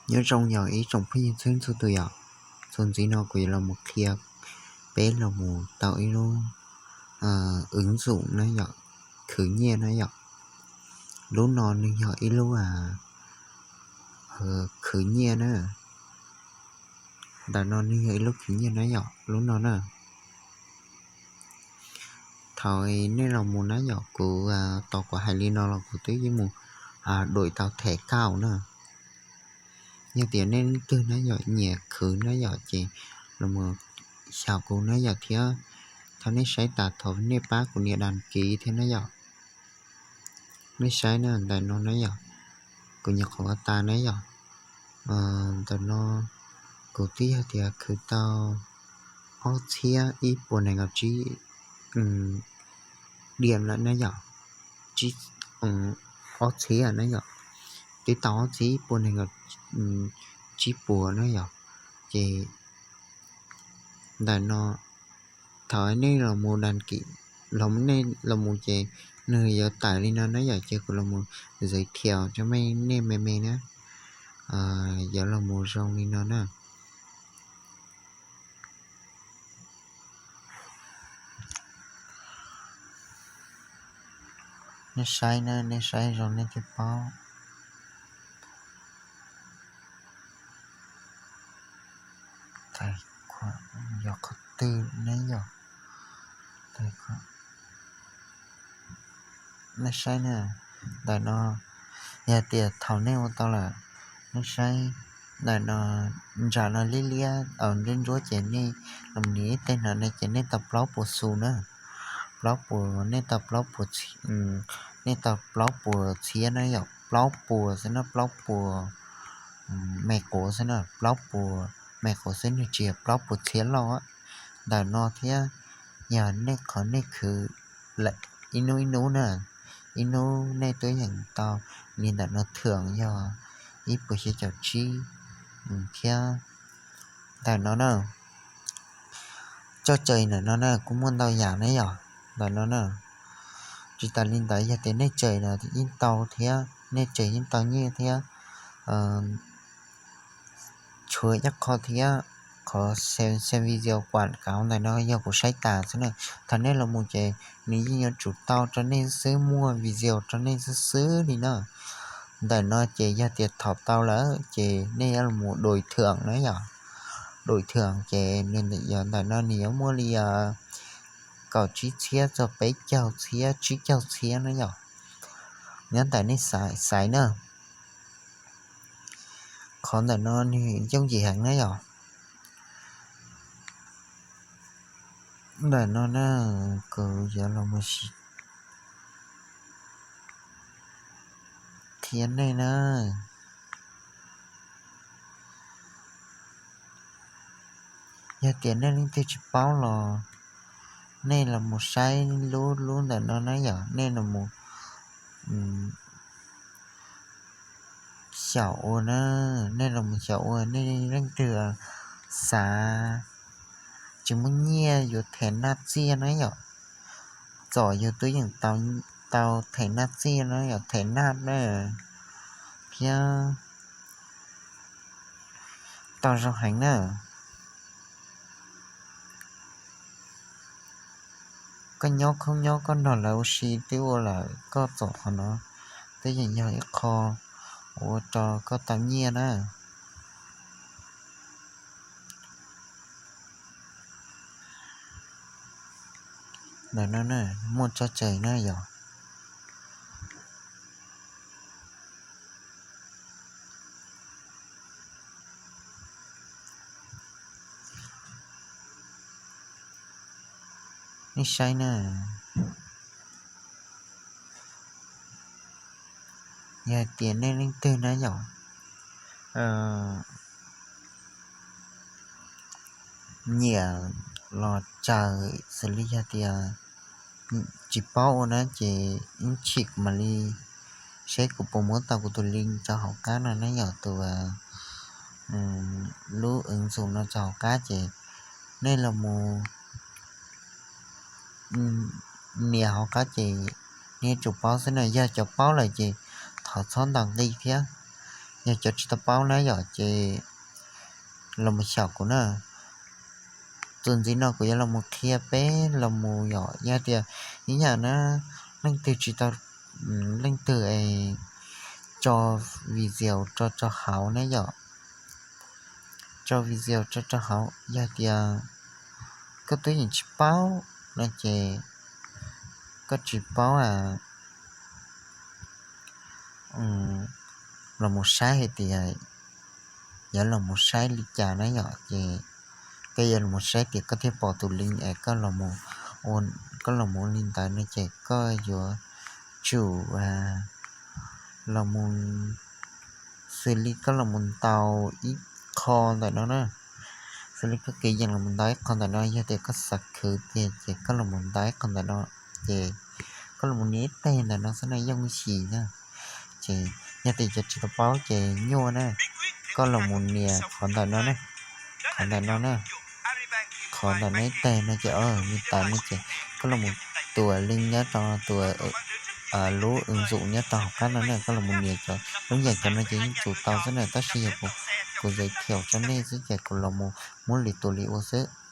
Nyob zoo yog ib tsoom phooj ywg txhua leej txhua tus yom. Txuas ntxiv no kuv yuav los mus qhia peb los mus tau ib lub wv ntxum na yom, khwv nyiaj na yom. Lub no nws yog ib lub khwv nyiaj na. Ntawm no nws yog ib lub khwv nyiaj na yom, lub no na. Thaum nej los mus na yom, kuv tos kuv hais li no los kuv twb yeej mus đổi tau thẻ cào na. Yog tias nej leej twg na yom nyiam khwv na yom ces los mus xyaum kuv na yom thiab. Thaum nej saib tas thov nej pab kuv nias đăng ký thiab na yom. Nej saib na, ntawm no na yom, kuv nyuam qhuav ua tas na yom. Ntawm no kuv twb yog tias khwv tau ob txhiab ib puas nees nkaum tsib diam lawm na yom. Ob txhiab na yom, twb tau ob txhiab ib puas nees nkaum tsib puas na yom. Ces ntawm no thaum nej los mus đăng ký, nej los mus ces nws yuav tawm li no na yom, ces kuv los mus giới thiệu rau mej nej me me na. Yuav los mus zoo li no na. Nej saib na, nej saib zoo nej thiaj paub. Yog qhov twg ne yom? Nej saib na, ntawm no yog tias thaum nej ua tau lawm, nej saib ntawm no, ntsam no liab liab nruab ntsuab ces nej los mus nias ib teg no ne ces nej tau plaub puas xu na. Plaub puas, nej tau plaub puas, nej tau plaub puas txhiab na yom, plaub puas xwb na, plaub puas me quav xwb na, plaub puas me quav xwb, nws tsis yog plaub puas txhiab lauj. Ntawm no thiab yog nej qhov nej khwv ib hnub ib hnub na, ib hnub nej twb yeej tau li ntawm no thưởng yog ib puas xya caum tsib thiab. Ntawm no na, txoj cai ntawm no na kuj muaj ntau yam na yom. Ntawm no na, tsis tas li ntawd yog tias nej cais no yeej tau thiab, nej cais yeej tau nyiaj thiab. Tshuav ib qho thiab, qhov xem video quảng cáo ntawm no yog kuv saib tas xwb na. Thaum nej los mus ces nws yeej yuav tsum tau rau nej xwb, muaj video rau nej xwb xwb li na. Ntawm no ces yog tias thaum tau lawm ces nej yuav los mus đổi thưởng na yom. Đổi thưởng ces nws ntawm no nws yuav muaj li kaum tsib txhiab txog peb caug txhiab, tsib caug txhiab na yom. Nyob ntawm nej xaiv na. Qhov ntawm no nws yooj yim heev na yom. Ntawm no na, kuv yuav los mus sim thiab nej na. Yog tias nej leej twg tsis paub los nej los mus saib lub lub ntawm no na yom, nej los mus xyaum ua na, nej los mus xyaum ua, nej leej twg xav tsis muaj nyiaj yuav them naj txiaj na yom, txom yus twb yeej tau them naj txiaj na yom, them naj na, thiab tau zoo heev na. Koj nyob khoob nyob koj nrog lawv ua si twb ua lawm, koj txom qhov no twb yeej yog ib qho ua rau koj tau nyiaj na. Ntawm no na, muaj txoj cai na yom. Nej saib na, yog hais tias nej leej twg na yom, nyiam los tsaws xws li yog tias tsis paub ua na ces ib chim kuv mam li seb kuv puas muab tau kuv tus link rau hauv qab no na yom, tus lub ứng dụng no rau hauv qab ces nej los mus nias hauv qab ces nej yuav tsum paub xwb na. Yog cov paub lawm ces thov txhob ntaus nqi thiab. Yog cov tsis tau paub na yom ces los mus xyaum kuv na. Txuas ntxiv no kuv yuav los mus qhia peb los mus yom, yog tias ib yam na, leej twg tsis tau, leej twg es tso video rau rau hauv na yom, tso video rau rau hauv, yog tias koj twb yeej tsis paub no ces koj tsis paub los mus saib hais tias yuav los mus saib li cas na yom, ces koj yuav los mus saib tias koj thiaj pom tus link es koj los mus ua li ntawd no ces koj yuav tsum los mus, xws li koj los mus ntaus ib qho ntawm no na, xws li koj kev yees los mus ntaus ib qho ntawm no, yog tias koj xav khwv tiag ces koj los mus ntaus ib qho ntawm no, ces koj los mus nias ib teg ntawm no xwb na, yooj yim na. Ces yog tias cov tsis tau paub ces nyuaj na, koj los mus nias qhov ntawm no na, qhov ntawm no na, qhov ntawm no ib teg no ces, nias tas no ces koj los mus tuam link nyob rau tuam lub ứng dụng nyob rau hauv qab no na, koj los mus nias cov lub yam cov no ces yeej tsum tau xwb na, tab sis yog kuv giới thiệu rau nej xwb ces kuv los mus muab li tus li ua xwb.